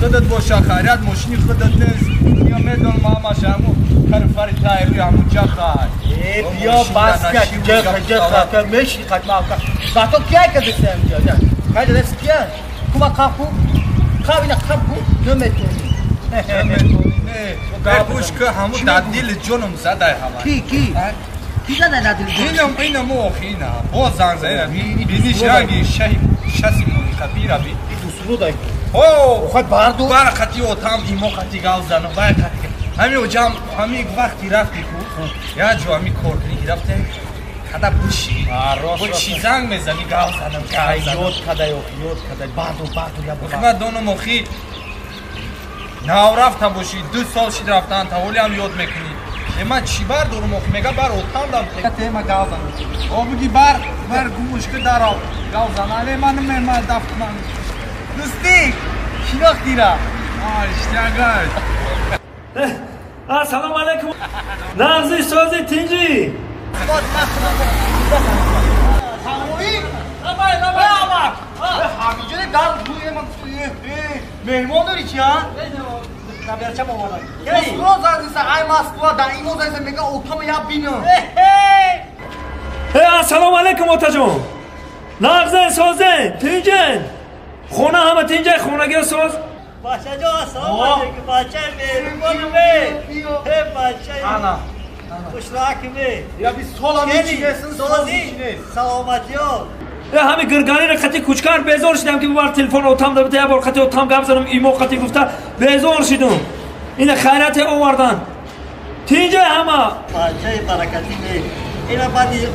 خودت باشه خیریت ماشینی خودت نیست یا میدونم ماما شامو کار فری تایری همون جا خای بیا بس که جا که میشی خد ما که تو کیا که دستم جا جا خیلی دست کیا کوما کاپو کابینا کاپو نمیتونی نه گوش که همون دلیل جونم زده همه کی کی کی زده دلیل اینم اینم اوخینا باز زنگ زده بینیش رنگی شهی شسی مونی خبیره بی دوستو دای او خود باردو بار خطی اوتام ایمو خطی گاو زنو بار خطی همی اوجام همی وقتی رفتی کو یا جو همی کور کنی رفته خدا بوشی با چی زنگ میزنی گاو زنم گاو زنم یود کدای یود کدای باردو باردو یا بابا من دونم اخی ناو رفته باشی 2 سال شد رفتن تا ولی هم یاد میکنی من چی بار دورم اخی میگم بار اوتام دم ته ما گاو زنم او بگی بار بار گوش که دارم گاو زنم من من دفت من دوستی شناختی را اشتیاقش سلام علیکم نغزی سازی تینجی مهمان داری چی ها؟ نبیرچم آوردن مسکو زنگ زدن ای مسکو در این موزه میگه اتاق یا بینم سلام علیکم آتا جان نغزی سازی تینجی خونه همه تینجه خونگی ساز بچه جان سلام علیکم بچه مهربان می بچه انا خوشراک می یا بی سالا میچینه سازی سلامتی ها همه گرگانی را خطی کوچکار بیزار شدم که بار تلفن اتام ده بده بار خطی اتام گپ زدم ایمو خطی گفته بیزار شدم این خیرات آوردن تینجه همه بچه برکتی می اینا بعدی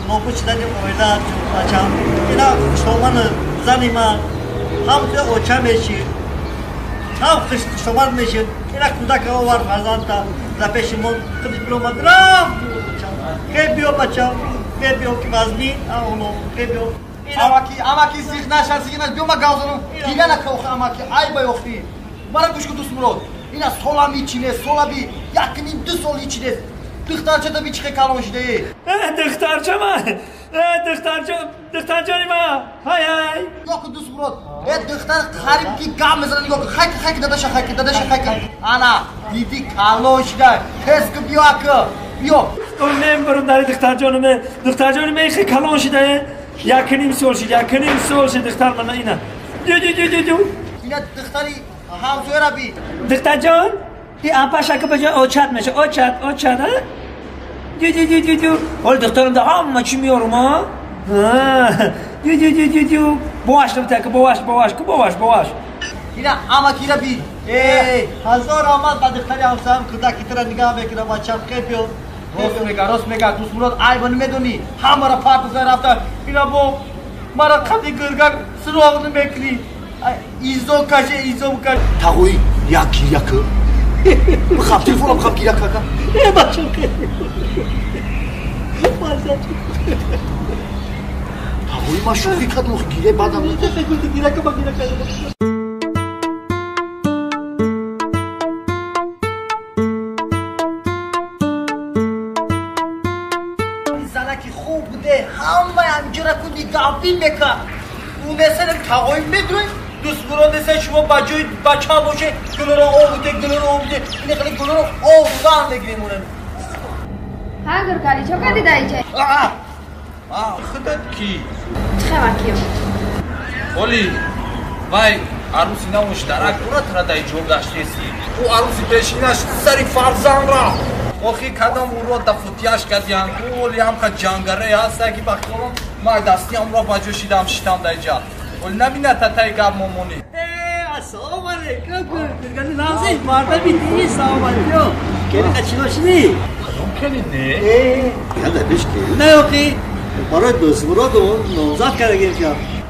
نوبت شدن اویلا بچه‌م اینا شومان زنی من هم تو اوچه میشی هم خشتومن میشی اینا کودک آورد فرزند تا زپش من خودش برآمد رفت خیلی بیا بچه خیلی بیا که وزنی اونو خیلی بیا اماکی اماکی زیخ نشد زیخ نشد بیا ما گاوزنم گیره نکه آخه اماکی ای بای آخی مرا گوش کن دوست مراد اینا سالا میچینه سالا بی 1.5 2 سال میچینه دخترچه تا بی چه کلان شده دخترچه من دخترچه دخترجانی ما های های نگاه کن دوست مراد دختر قریب کی گام میزنه نگاه کن خک خک داداش خک داداش خک انا دیدی کلان شده تست کن بیا که بیا من برم در دخترجانم دخترجانم خیلی کلان شده 1.5 سال شده 1.5 سال شده دختر من اینا دو دو دو دو دو اینا دختری همسایه را بی دختر جان این امپا شکه بجای اوچت میشه اوچت اوچت ها دو دو دو دو دو حالا دخترم ده همه چی میارم ها دو دو دو دو دو باش نبتر که باش باش که باش باش اینا اما کی را بی هزار آمد با دختری همسایم کودکی تر نگاه میکنم بچم خیلی بیو راست میگه راست میگه دوست مراد عیب نمیدونی همه را پرت زد رفته اینا با مرا قدی گرگک سراغ نمیکنی ایزو کشه ایزو کشه تاغوی یک یک بخواب تلفنم بخواب گیرک کاکا بچم خیلی تاغوی ما شوخی کردم گیره بعدم گیرک ما گیرک گاوی میکرد اون مثل تاقایی میدونی دوست مراد مثل شما بجای بچه باشه گلو رو آب بوده گلو رو آب بوده این خیلی گلو رو آب بودن بگیریم اونم ها گرگانی چه کردی دایی خودت کی؟ چه مکیم؟ ولی وای عروسی نه مشترک دورت را دایی جور گشتیسی او عروسی پیشینش سری فرزان را آخی کدام او رو دفوتیاش کردیان او ولی هم که جانگره هسته که بخیالم Ман дастиам ро ба ҷо шидам шитам дар ҷа. Оли набина татай гап момонӣ. Ассалому алайкум. Гургали нағзи мардами дини салом алайкум. Келин қачино шидӣ? Кадом келин не? Яда беш келин наёқи. Барои дӯстмурод номзад кардагим ки.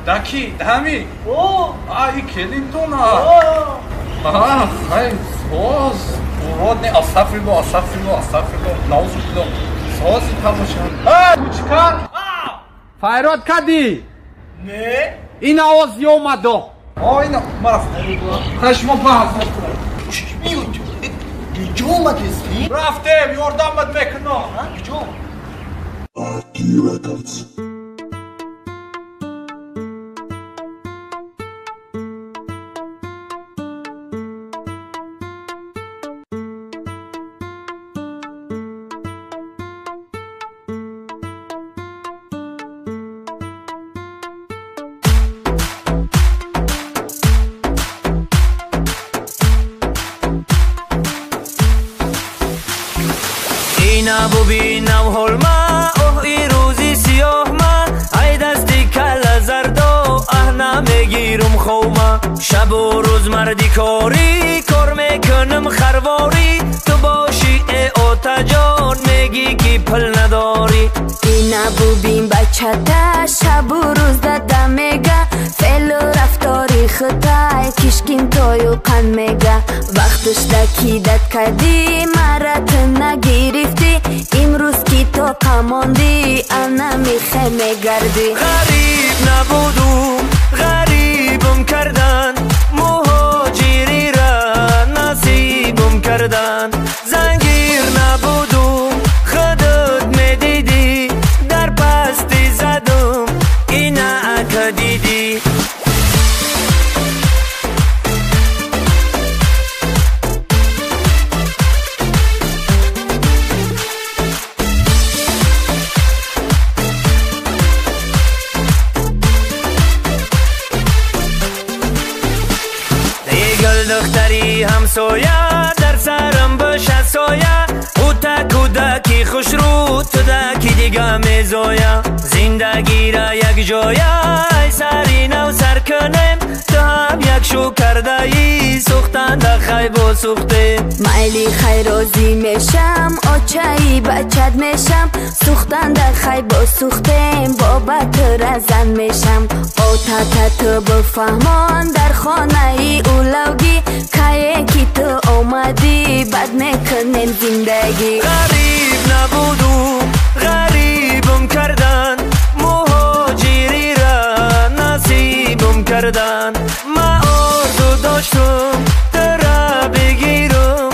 Даки, ҳами? О, а и келинтона. А, хай, соз. Урод не, астағфирулло, астағфирулло, астағфирулло. Наузубилло. Сози табошам. Э, кучкар. Файрод кадӣ? Не. Ин овоз ёмадо. О, ина мара. Хай шумо баҳс. Куҷо омадисти? Рафтем, ёрдамат мекунам. Куҷо? Records. Бубинам ҳолма, оҳ ирӯзи сиёҳма, ай дасти калла зардо, аҳ намегирум ховма. Шабу рӯз марди корӣ, кор мекунам харворӣ, ту бошӣ э отаҷон, мегӣ ки пул надорӣ. Ина бубин бачата, шабу рӯз дада мега, феълу рафтори худай, кишкин тою қанд мега. Вақташ дакидат кардӣ, мара ту нагирифтӣ, имрӯз ки тоқа мондӣ, ана михе мегардӣ. Ғариб набудум, ғарибум кардан, муҳоҷирира насибум кардан. Зангир набудум, худут медидӣ, дар пасти задум, ина ака дидӣ. Духтари ҳамсоя, дар сарам боша соя, ӯ та кӯдаки хушрӯ, ту даки дига мезоя. Зиндагира якҷоя, ай сари нав сар кунем, ту ҳам якшу кардаӣ, сӯхтанда хайбо сӯхтем. Майли хайрозӣ мешам, очаи бачат мешам, сӯхтанда хайбо сӯхтем, боба тура зан мешам. Отата ту бифаҳмон, дар хонаи улавгӣ, кае ки ту омадӣ, бад мекунем зиндагӣ. Ғариб набудум, ғарибум кардан, муҳоҷирира насибум кардан. Ман орзу доштум тура бигирум,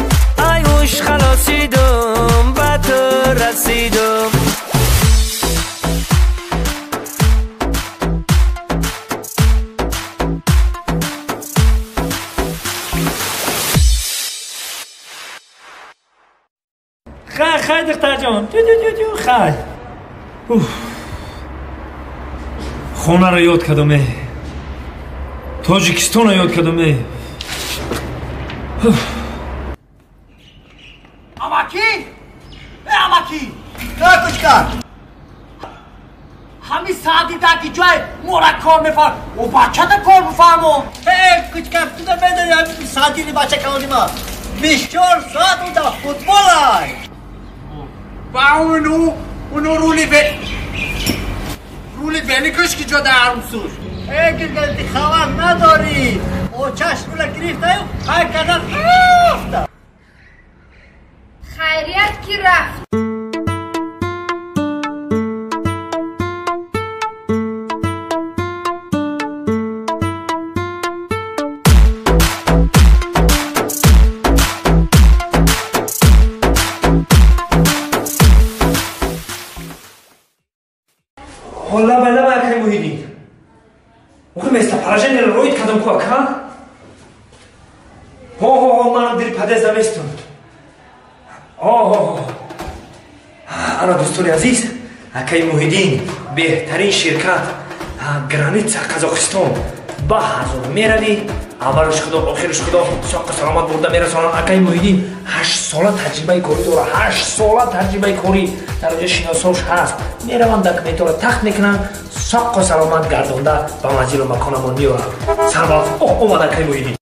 ай ҳуш халосидум, ба ту расидум. Хай, хай, духтарҷон. Тю-тю-тю-тю, хай. Хонаро ёд кардам, э. Тоҷикистонро ёд кардам, э. Амакӣ? Э, амакӣ! Э, кучкар! Ҳамин саати даки ҷой мора кор мефарм. О, бачата кор бифармо. Э, кучкар, ту намедонӣ ҳамин саатини бача калони ма. 24 соат ӯ дар футбол ай. Ба уну рули великаш ки ҷо дар армсуш. Э, гиргали, ти хабар надорӣ. Очаш рула гирифтаю, хай кардан рафта. Хайрият ки рафт. Лаба лаба акай Муҳиддин. Охи местоположениеро роид кардам ку ака? Ҳо ҳо ҳо, манам дири подъезда местум. Ҳо ҳо ҳо. Ана дӯстони азиз, акаи Муҳиддин беҳтарин ширкат, граница Қазоқистон, ба ҳазор меравӣ, Аввалаш худо, охираш худо, соққа саломат бурда мерасонанд. Акаи Муҳиддин 8 сола таҷрибаи корӣ дорад, 8 сола таҷрибаи корӣ, дар оҷа шиносош ҳаст. Мераванд, документҳоро тахт мекунанд, соққу саломат гардонда ба манзилу маконамон меоранд. Сарбаланд. О, омад акаи Муҳиддин.